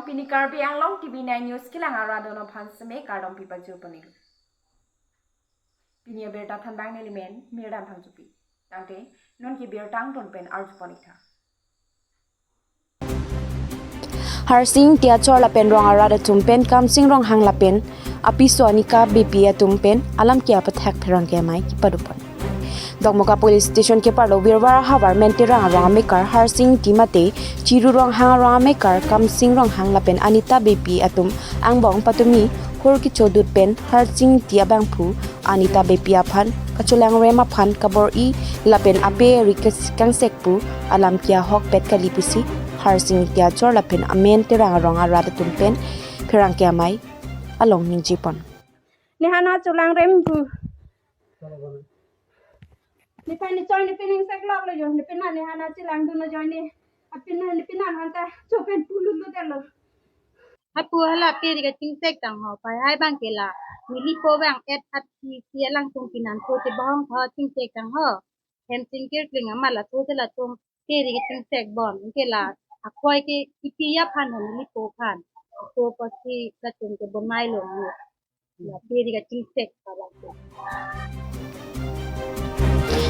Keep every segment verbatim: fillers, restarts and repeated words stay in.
Pini Karbi Anglong T V nine News kelang arat atum aphan seme kardom pipajir pon-ik. Pini abirta thanbang nelimen Mirdan Phangchopi. Tangte non ke birta angton pen arju pon-ik tha. Harsing Ingti achor lapen rong arat atum pen Kamsing Ronghang lapen apiso Anita Beypi atum pen alam ke apathak pherangke amei kepado pon. Dokmoka Police Station keparlo Birwar ahavar Menterang arong amekar Harsing Ingti mate Chiru Ronghang arong amekar Kamsing Ronghang lapen Anita Beypi atum angbong patumi hur kechodut pen Harsing Ingti abangphu Anita Beypi aphan kacholangrem aphan kabor-i lapen ape rik kangsek pu alam ke ahokpet kali pusi Harsing Ingti achor lapen amen Terang arong arat atum pen pherangke amei along ningje pon. Nehan acholangrem pu. Nephan nechoi nepin ingseklok lo jo. Nepin na nehan achelang dun lo jo ne. Apin na nepin na hanta chopen pulu lo dalo. Hapu hala pe rik kachingsek tang ho. Pai hai abang ke la. Nelipo abang et at si si alangtum pinan po te bahong tho chingsek tang ho. Hem chingkir kling amat la to te latum pe rik kachingsek bon. Ke la akoi ke ipi aphan ho nelipo aphan. Po pasi latum ke bonai lo. La pe rik kachingsek pa latum.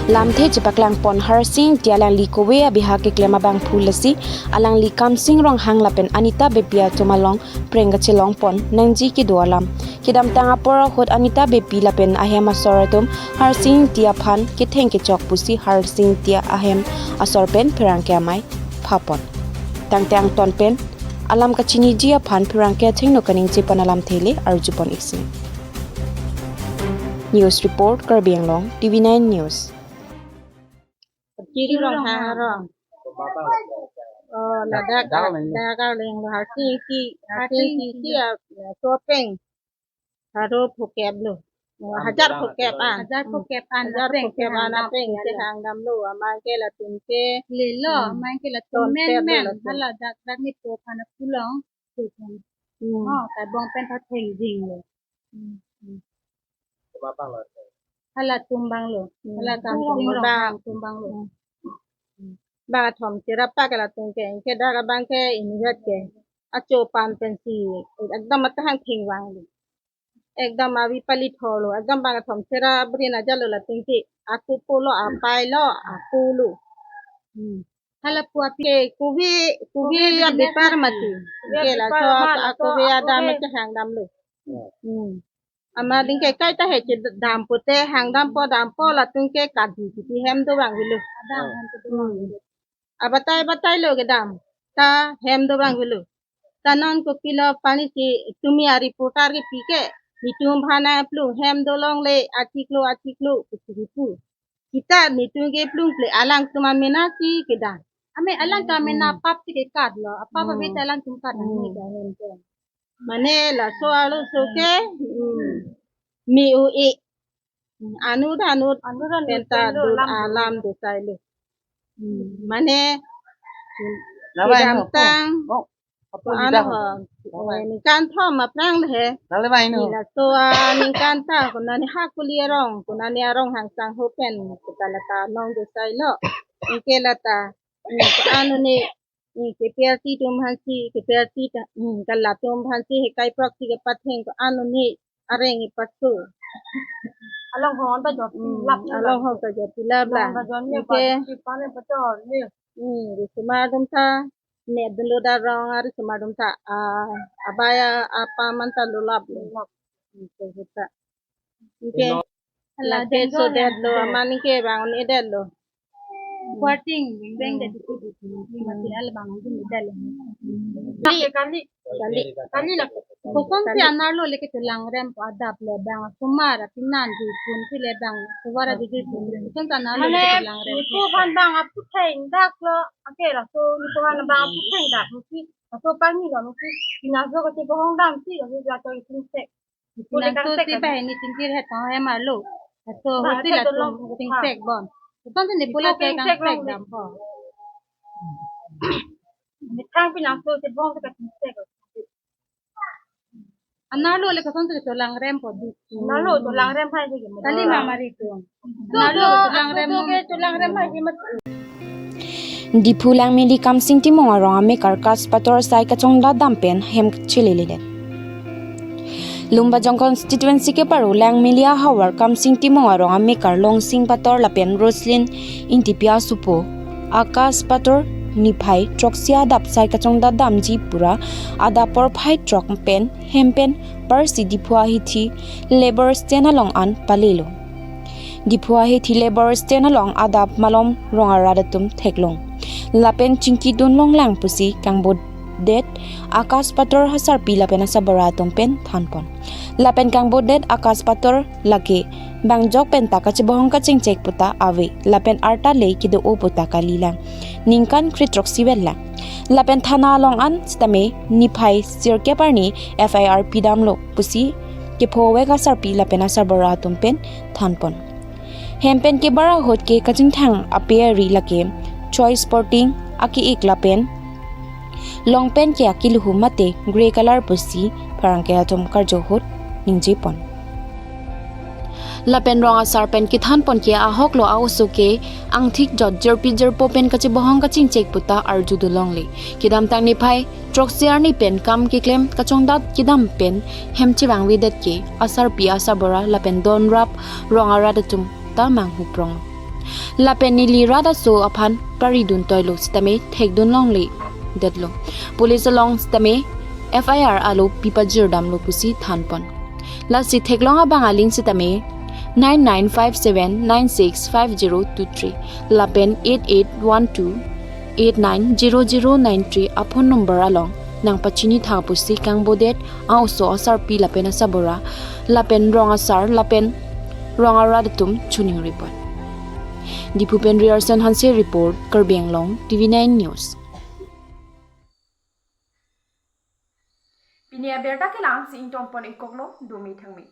Lamthe chepaklang pon Harsing Ingti alangli kove abiha keklem abangphu lasi alangli Kamsing Ronghang lapen Anita Beypi atum along prank kachelong pon nangji kedo alam. Kedamtang apor ahut Anita Beypi lapen ahem asor atum Harsing Ingti aphan ketheng kechok pusi Harsing Ingti ahem asor pen pherangke amei pha pon. Tangte angton pen alam kachiniji aphan pherangke athengno kaningje pon alamthe le arju pon-ik sini. News report, Karbi Anglong T V nine News. Chiru Ronghang arong. Oh, ladak, dak, dak, dak, leng lo Harsing Ingti, Harsing Ingti, Ingti, ah, chopeng. Haro phokep lo. Oh, hajar phokep an. Hajar phokep an, hajar phokep an, apeng ke hangdam lo. Amang ke latum ke. Lelo, hmm, amang ke latum ton men, pet men lo. Hala dak, dak nepo aphan apulong. Hmm. Oh, kabong pen ta theng jing lo. Hmm, hmm. Halatum abang lo. Hmm. Hala Kamsing Ronghang atum abang lo. Hmm. Bang athom cherapak ke latum ke, ke dak abang ke inut ke. Acho pan pensi, ekdom atahang thengvang lo. Ekdom avi pali tho lo. Ekdom bang athom chera brin aja lo latum ke. Aku pulo, apai lo, aku lo. Hmm. Hala pu api ke kove, kove abepar mati. Kove ke la abepar so ma, la so kove adam kove. Ke hangdam lo. Hmm. Amat ding ke kaita he che dam pute hangdam po dam po latum ke kadi kiti hem do abang avelo. Adam hem do abang avelo. Abatai batai lo kedam. Ta hem do abang avelo. Ta non kopilo pani si tumi a reporter kepi ke. Netum aphan plung hem do longle achiklo achiklo kusi pu. Kita netum ke plung ple alangtum amena si kedam. Ame alangtum amena, hmm, pap si kekat lo. Apap, hmm, abe ta alangtum kat, hmm, nang ne ka hem ke. Mane laso arloso ke, hmm, me o e. Hmm, anut anut, anut anut penta pen lo dut alam alam do. Dosai lo. Hmm, mane, lawai kedamtang. No. Oh. Apo ano lidah ho, ho. Eh, ningkan thom aphrang le he. Nale ba ino. Laso aningkan ta, konane ha kuli arong, konane arong hangsang ho pen, kita lata nong dosai lo. Ingke lata, hmm, ko-an ne, hmm, ke P R T atum aphan si, ke P R T ta, hmm, kalatum aphan si, hekai proxy ke patheng ko-an ne, areng ipaso. Along ho ta jot, hmm, lap, along ho ta jot, lap la. Along ta jot, ne. Ingke pa, si pa ne pachor ne. Hmm, risomar atum ta. Ne dulu darong ari risomar atum ta, ah, abaya apa man ta lulap lo. Lulap. Itu kita. Ingke. Ino. Hala lake den so lo, den lo, den. Aman ingke bang ni den lo. Kuarting, beng, hmm, den itu di sini. Ini masih hal bang itu ni den lo. Kali, kali. Kali. Kali la. Koson si anerlo le kecholangrem po adap le bang asomar apinan di pun si le bang asomar di di pun. Koson si anerlo le kecholangrem. Mane, nepo aphan bang aputheng dak lo. Ake laso nepo aphan bang aputheng dak lo si. Laso pangni lo lo si. Pinaso kachebohong dam si lo si laso ichingsek. Pinaso si bahini chingkir het tong hem arlo. Laso bang hosi latum chingsek bon. Koson si nepo la ke chingsek dam po. Methang pinaso chebohong si kachingsek. Anerlo le koson si cholangrem po di. Anerlo cholangrem hai si ke. Kali ma mari tu. Anerlo cholangrem, cholangrem hai si mat. Diphu Langmili Kamsing Timung arong amekar Akash Pator asai kachongdat dam pen hem chelele. Lumbajong constituency keparo Langmili ahavar Kamsing Timung arong amekar Longsing Pator lapen Roslyn Ingtipi asopo Akash Pator niphai throksi adap asai kachongdat damji pura adap porphai throk pen hem pen parsi Diphu ahithi Labour Stand along an palelo. Diphu ahithi Labour Stand along adap malom rong arat atum theklong lapen chingkidun longlang pusi kangbodet Akash Pator asarpi lapen asarbura atum pen thanpon. Lapen kangbodet Akash Pator lake bangjok penta kachebohong kachingchek puta ave lapen arta le kedo-o puta kalilang. Ningkan kre throksi vel lang. Lapen thana along an sitame niphai sirkep arni F I R pidamlo pusi kephovek asarpi lapen asarbura atum pen thanpon. Hem pen kebar ahut ke kachingthang ape ari lake choi sporting ake-ik lapen long pant ke akiluhu mate grey colour pusi pherangke atum karju ahut ningjepon. Lapen rong asar pen kethanpon ke ahoklo a-oso ke angthik jot jirpi jirpo pen kachebohong kachingchek puta arjudun longle. Kedamtang niphai throksi arni pen kam keklem kachongdat kedam pen hem chevangvedet ke asarpi asarbura lapen donrap rong arat atum ta manghuprong. Lapen neli rat aso aphan paridun toilo sitame thekdun longledetlo. Police along sitame F I R alo pipajirdamlo pusi thanpon. Lasi theklong abang aling sitame nine nine five seven nine six five zero two three lapen eight eight one two eight nine zero zero nine three aphone number along nangpachini tha pusi kangbodet a-oso asarpi lapen asarbura lapen rong asar lapen rong arat atum choningripon. Diphu pen Riyarson Hanse report, Karbi Anglong, T V nine News. Pini abirta kelang si ingtonpon-ikoklo, dumi thangmi.